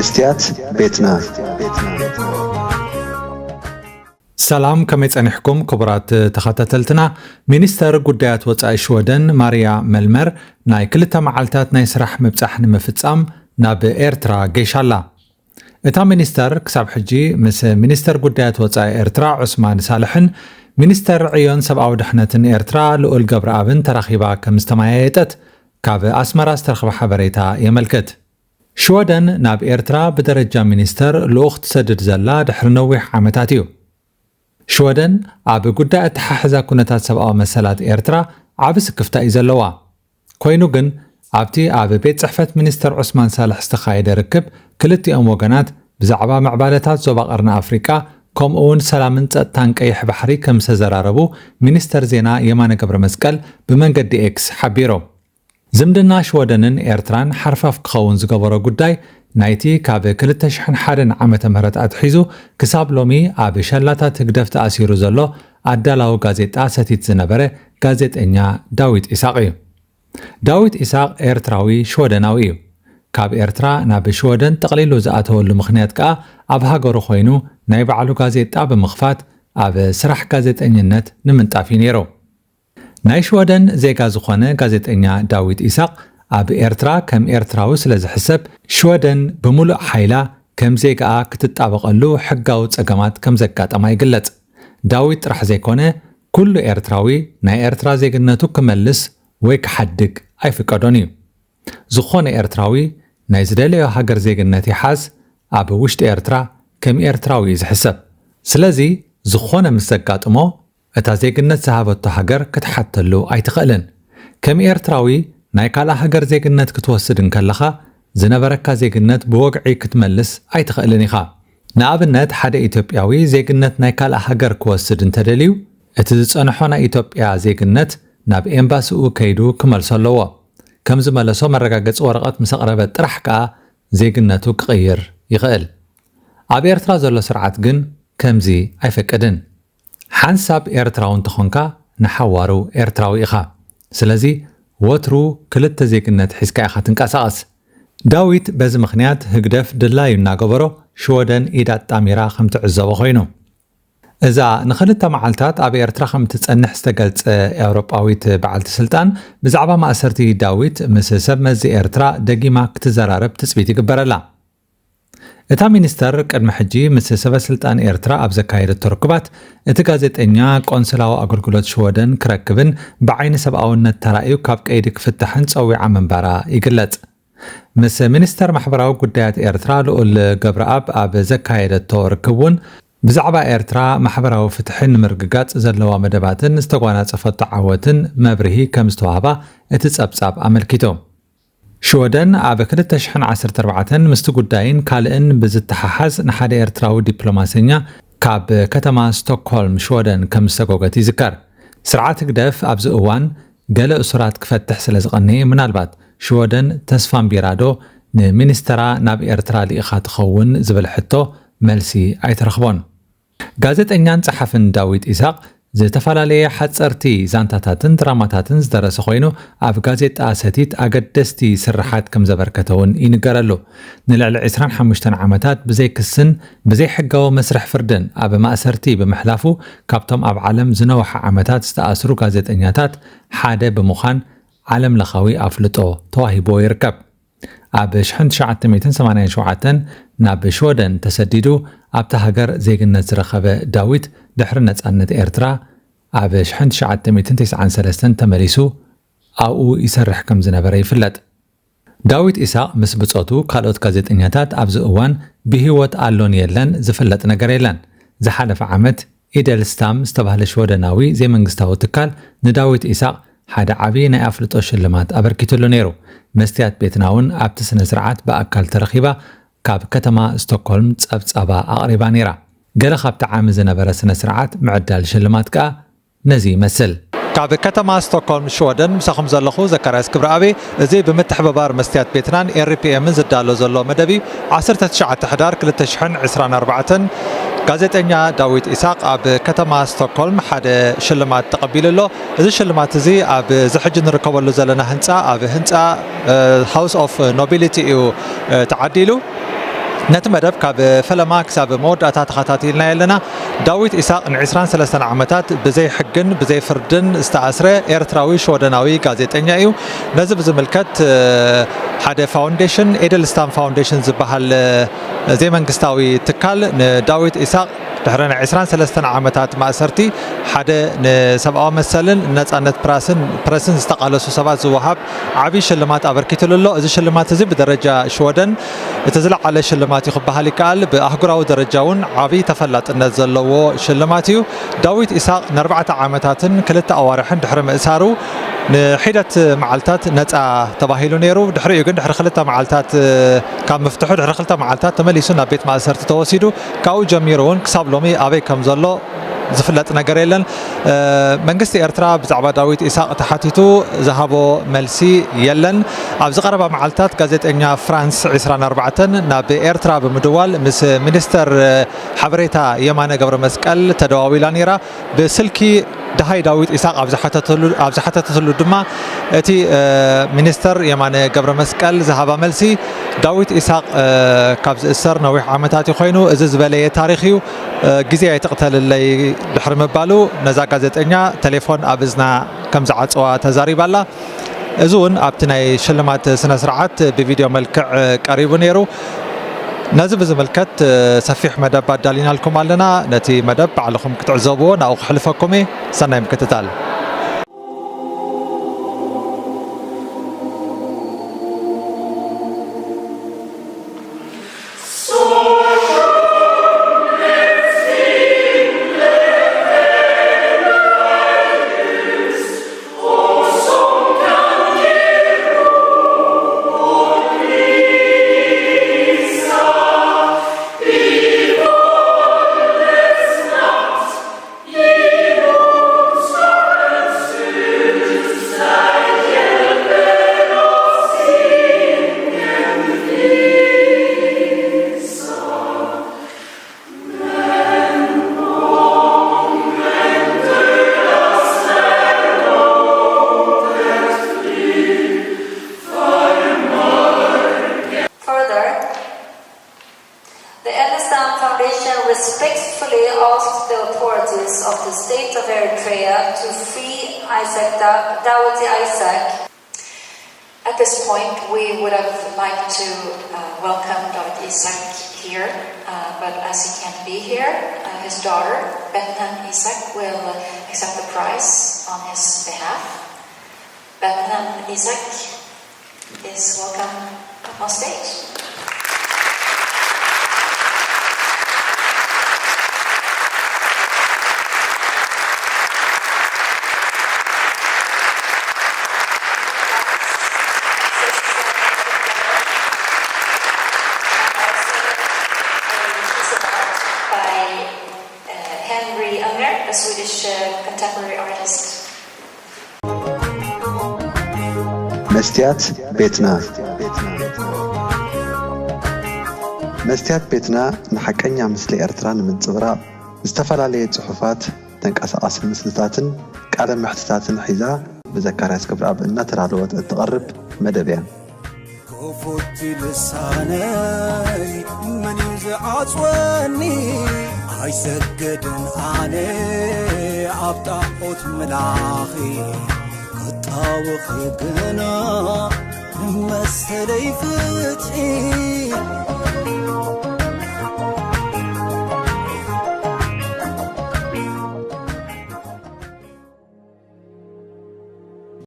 መስትያት ቤትና። ሰላም፣ ከመይ ጸኒሕኩም ክቡራት ተኸታተልትና? ሚኒስተር ጉዳያት ወጻኢ ሽወደን ማርያ መልመር ናይ ክልተ መዓልታት ናይ ስራሕ ምብጻሕ ንምፍጻም ናብ ኤርትራ ገይሻ ኣላ። እታ ሚኒስተር ክሳብ ሕጂ ምስ ሚኒስተር ጉዳያት ወጻኢ ኤርትራ ዑስማን ሳልሕን ሚኒስተር ዕዮን ሰብኣዊ ድሕነትን ኤርትራ ልኡል ገብረኣብን ተራኺባ ከም ዝተመያየጠት ካብ ኣስመራ ዝተረኽበ ሓበሬታ የመልክት። ሽወደን ናብ ኤርትራ ብደረጃ ሚኒስተር ልኡኽ ትሰድድ ዘላ ድሕሪ ነዊሕ ዓመታት እዩ። ሽወደን ኣብ ጉዳይ ኣተሓሕዛ ኩነታት ሰብኣዊ መሰላት ኤርትራ ዓቢ ስክፍታ እዩ ዘለዋ። ኮይኑ ግን ኣብቲ ኣብ ቤት ጽሕፈት ሚኒስተር ዑስማን ሳልሕ ዝተኻየደ ርክብ ክልቲኦም ወገናት ብዛዕባ ምዕባለታት ዞባ ቀርኒ ኣፍሪቃ ከምኡ እውን ሰላምን ጸጥታን ቀይሕ ባሕሪ ከም ዝተዘራረቡ ሚኒስተር ዜና የማነ ገብረ መስቀል ብመንገዲ ኤክስ ሓቢሩ። ዝምድና ሽወደንን ኤርትራን ሓርፋፍ ክኸውን ዝገበሮ ጉዳይ ናይቲ ካብ ክልተ ሽሕን ሓደን ዓመተ ምህረት ኣትሒዙ ክሳብ ሎሚ ኣብ ሸላታት ህግደፍ ተኣሲሩ ዘሎ ኣዳላዊ ጋዜጣ ሰቲት ዝነበረ ጋዜጠኛ ዳዊት ኢሳቕ እዩ። ዳዊት ኢሳቕ ኤርትራዊ ሽወደናዊ እዩ። ካብ ኤርትራ ናብ ሽወደን ጠቕሊሉ ዝኣተወሉ ምኽንያት ከኣ ኣብ ሃገሩ ኮይኑ ናይ ባዕሉ ጋዜጣ ብምኽፋት ኣብ ስራሕ ጋዜጠኝነት ንምንጣፍ እዩ ነይሩ። ናይ ሽወደን ዜጋ ዝኾነ ጋዜጠኛ ዳዊት ኢሳቕ ኣብ ኤርትራ ከም ኤርትራዊ ስለ ዝሕሰብ ሽወደን ብምሉእ ሓይላ ከም ዜጋኣ ክትጣበቐሉ ሕጋዊ ጸገማት ከም ዘጋጠማ ይግለጽ። ዳዊት ጥራሕ ዘይኮነ ኩሉ ኤርትራዊ ናይ ኤርትራ ዜግነቱ ክመልስ ወይ ክሓድግ ኣይፍቀዶን እዩ። ዝኾነ ኤርትራዊ ናይ ዝደለዮ ሃገር ዜግነት ይሓዝ ኣብ ውሽጢ ኤርትራ ከም ኤርትራዊ እዩ ዝሕሰብ። ስለዚ ዝኾነ ምስ ዘጋጥሞ እታ ዜግነት ዝሃበቶ ሃገር ክትሓተሉ ኣይትኽእልን። ከም ኤርትራዊ ናይ ካልእ ሃገር ዜግነት ክትወስድ እንከለኻ ዝነበረካ ዜግነት ብወግዒ ክትመልስ ኣይትኽእልን ኢኻ። ንኣብነት ሓደ ኢትዮጵያዊ ዜግነት ናይ ካልእ ሃገር ክወስድ እንተደልዩ እቲ ዝጸንሖ ናይ ኢትዮጵያ ዜግነት ናብ ኤምባሲኡ ከይዱ ክመልሶ ኣለዎ። ከም ዝመለሶ መረጋገጺ ወረቐት ምስ ኣቕረበ ጥራሕ ከኣ ዜግነቱ ክቕይር ይኽእል። ኣብ ኤርትራ ዘሎ ስርዓት ግን ከምዚ ኣይፈቅድን። ሓንሳብ ኤርትራዊ እንተኾንካ ንሓዋሩ ኤርትራዊ ኢኻ። ስለዚ ወትሩ ክልተ ዜግነት ሒዝካ ኢኻ ትንቀሳቐስ። ዳዊት በዚ ምኽንያት ህግደፍ ድላዩ እናገበሮ ሽወደን ኢዳ ኣጣሚራ ከም ትዕዘቦ ኮይኑ። እዛ ንኽልተ መዓልታት ኣብ ኤርትራ ከም ትጸንሕ ዝተገልጸ ኤውሮጳዊት በዓልቲ ስልጣን ብዛዕባ ማእሰርቲ ዳዊት ምስ ሰብ መዚ ኤርትራ ደጊማ ክትዘራረብ ትጽቢት ይግበረላ። እታ ሚኒስተር ቅድሚ ሕጂ ምስ ሰበ ስልጣን ኤርትራ ኣብ ዘካየደቶ ርክባት እቲ ጋዜጠኛ ቆንስላዊ ኣገልግሎት ሽወደን ክረክብን ብዓይኒ ሰብኣውነት ተራእዩ ካብ ቀይዲ ክፍታሕን ጸዊዓ ምንባራ ይግለጽ። ምስ ሚኒስተር ማሕበራዊ ጉዳያት ኤርትራ ልኡል ገብረኣብ ኣብ ዘካየደቶ ርክብ እውን ብዛዕባ ኤርትራ ማሕበራዊ ፍትሒ ንምርግጋጽ ዘለዋ መደባትን ዝተጓናጸፈቶ ዓወትን መብርሂ ከም ዝተዋህባ እቲ ጸብጻብ ኣመልኪቱ። ሽወደን ኣብ ክልተ ሽሕን ዓሰርተ ኣርባዕተን ምስቲ ጉዳይን ካልእን ብዝተሓሓዝ ንሓደ ኤርትራዊ ዲፕሎማሰኛ ካብ ከተማ ስቶክሆልም ሽወደን ከም ዝሰጎገት ይዝከር። ስርዓት ህግደፍ ኣብዚ እዋን ገለ እሱራት ክፈትሕ ስለ ዝቐነየ ምናልባት ሽወደን ተስፋ ኣንቢራ ዶ ንሚኒስተራ ናብ ኤርትራ ልኢኻ ትኸውን ዝብል ሕቶ መልሲ ኣይተረኽቦን። ጋዜጠኛን ጸሓፍን ዳዊት ኢሳቕ ዝተፈላለየ ሓጸርቲ ዛንታታትን ድራማታትን ዝደረሰ ኮይኑ ኣብ ጋዜጣ ሰቲት ኣገደስቲ ስርሓት ከም ዘበርከተ እውን ይንገረሉ። ንልዕሊ ዕስራን ሓሙሽተን ዓመታት ብዘይ ክስን ብዘይ ሕጋዊ መስርሕ ፍርድን ኣብ ማእሰርቲ ብምሕላፉ ካብቶም ኣብ ዓለም ዝነውሐ ዓመታት ዝተኣስሩ ጋዜጠኛታት ሓደ ብምዃን ዓለም ለኻዊ ኣፍልጦ ተዋሂብዎ ይርከብ። ኣብ ሽሕን ትሽዓተ ሚእትን ሰማንያን ሸውዓተን ናብ ሽወደን ተሰዲዱ ኣብታ ሃገር ዜግነት ዝረኸበ ዳዊት ድሕሪ ነጻነት ኤርትራ ኣብ ሽሕን ትሽዓተ ሚእትን ተስዓን ሰለስተን ተመሊሱ ኣብኡ ይሰርሕ ከም ዝነበረ ይፍለጥ። ዳዊት ኢሳቕ ምስ ብጾቱ ካልኦት ጋዜጠኛታት ኣብዚ እዋን ብህይወት ኣሎን የለን ዝፍለጥ ነገር የለን። ዝሓለፈ ዓመት ኢደል ስታም ዝተባህለ ሽወደናዊ ዘይመንግስታዊ ትካል ንዳዊት ኢሳቕ ሓደ ዓቢ ናይ ኣፍልጦ ሽልማት ኣበርኪትሉ ነይሩ። መስትያት ቤትና እውን ኣብቲ ስነ ስርዓት ብኣካል ተረኺባ ካብ ከተማ ስቶክሆልም ጸብጻባ ኣቕሪባ ነይራ። ገለ ካብቲ ዓሚ ዝነበረ ስነ ስርዓት ምዕዳል ሽልማት ከኣ ነዚ ይመስል። ካብ ከተማ ስቶክሆልም ሽወደን ምሳኹም ዘለኹ ዘካርያስ ክብረኣብ። እዚ ብምትሕብባር መስትያት ቤትናን ኤርፒኤምን ዝዳሎ ዘሎ መደብ እዩ። ዓሰርተ ትሽዓተ ሕዳር ክልተ ሽሕን ዕስራን ኣርባዕተን ጋዜጠኛ ዳዊት ኢሳቕ ኣብ ከተማ ስቶክሆልም ሓደ ሽልማት ተቐቢሉ ኣሎ። እዚ ሽልማት እዚ ኣብ እዚ ሕጂ ንርከበሉ ዘለና ህንፃ ኣብ ህንፃ ሃውስ ኦፍ ኖቢሊቲ እዩ ተዓዲሉ። ነቲ መደብ ካብ ፈለማ ክሳብ መወዳእታ ተኸታቲልና ኣለና። ዳዊት ኢሳቕ ን23 ዓመታት ብዘይ ሕግን ብዘይ ፍርድን ዝተኣስረ ኤርትራዊ ሽወደናዊ ጋዜጠኛ እዩ። ነዚ ብዝምልከት ሓደ ፋውንዴሽን፣ ኤደልስታም ፋውንዴሽን ዝበሃል ዘይመንግስታዊ ትካል ንዳዊት ኢሳቕ ድሕሪ ናይ 23 ዓመታት ማእሰርቲ ሓደ ንሰብኣዊ መሰልን ነጻነት ፕራስን ፕረስን ዝተቓለሱ ሰባት ዝወሃብ ዓቢ ሽልማት ኣበርኪትሉ ኣሎ። እዚ ሽልማት እዚ ብደረጃ ሽወደን እቲ ዝለዓለ ሽልማት እዩ ክበሃል ይከኣል። ብኣህጉራዊ ደረጃ እውን ዓቢ ተፈላጥነት ዘለዎ ሽልማት እዩ። ዳዊት ኢሳቕ ንኣርባዕተ ዓመታትን ክልተ ኣዋርሕን ድሕሪ ምእሳሩ ንሒደት መዓልታት ነጻ ተባሂሉ ነይሩ። ድሕሪኡ ግን ድሕሪ ክልተ መዓልታት ካብ ምፍትሑ ድሕሪ ክልተ መዓልታት ተመሊሱ ናብ ቤት ማእሰርቲ ተወሲዱ። ካብኡ ጀሚሩ እውን ክሳብ ሎሚ ኣበይ ከም ዘሎ ዝፍለጥ ነገር የለን። መንግስቲ ኤርትራ ብዛዕባ ዳዊት ኢሳቕ ተሓቲቱ ዝሃቦ መልሲ የለን። ኣብዚ ቀረባ መዓልታት ጋዜጠኛ ፍራንስ 24 ናብ ኤርትራ ብምድዋል ምስ ሚኒስተር ሓበሬታ የማነ ገብረ መስቀል ተደዋዊላ ነይራ። ብስልኪ ደሃይ ዳዊት ኢሳቕ ኣብ ዝሓተተሉ ድማ እቲ ሚኒስተር የማነ ገብረ መስቀል ዝሃባ መልሲ፣ ዳዊት ኢሳቕ ካብ ዝእሰር ነዊሕ ዓመታት እዩ ኮይኑ፣ እዚ ዝበለየ ታሪኽ እዩ፣ ግዜ ኣይትቕተልለይ ድሕሪ ምባሉ ነዛ ጋዜጠኛ ቴሌፎን ኣብ እዝና ከም ዝዓጸዋ ተዛሪባላ። እዚ እውን ኣብቲ ናይ ሽልማት ስነ ስርዓት ብቪድዮ መልክዕ ቀሪቡ ነይሩ። ነዚ ብዝምልከት ሰፊሕ መደብ ኣዳሊናልኩም ኣለና። ነቲ መደብ ባዕልኹም ክትዕዘብዎ ናብኡ ክሕልፈኩም እየ። ሰናይ ምክትታል። Further, the Edelstein Foundation respectfully asks the authorities of the state of Eritrea to free Isaac Da-, Dawiti Isaac. At this point, we would have liked to uh, welcome Dawit Isaac here, uh, but as he can't be here, uh, his daughter, Bethlehem Isaac, will accept the prize on his behalf. Bethlehem Isaac is welcome up on stage. By uh, Henry Unger, a Swedish uh, contemporary artist. መስትያት ቤትና። መስትያት ቤትና ንሓቀኛ ምስሊ ኤርትራ ንምንጽብራቕ፣ ዝተፈላለየ ጽሑፋት፣ ተንቀሳቓሲ ምስልታትን ቃለ መሕትታትን ሒዛ ብዘካርያስ ክብረኣብ እናተዳለወት እትቐርብ መደብ እያ። ክፉት ልሳነይ መን እዩ ዝዓጽወኒ? ኣይሰግድን ኣነ ኣብ ጣዖት ምላኺ፣ ክጣወኺ ግና መሰለይ ፍትሒ።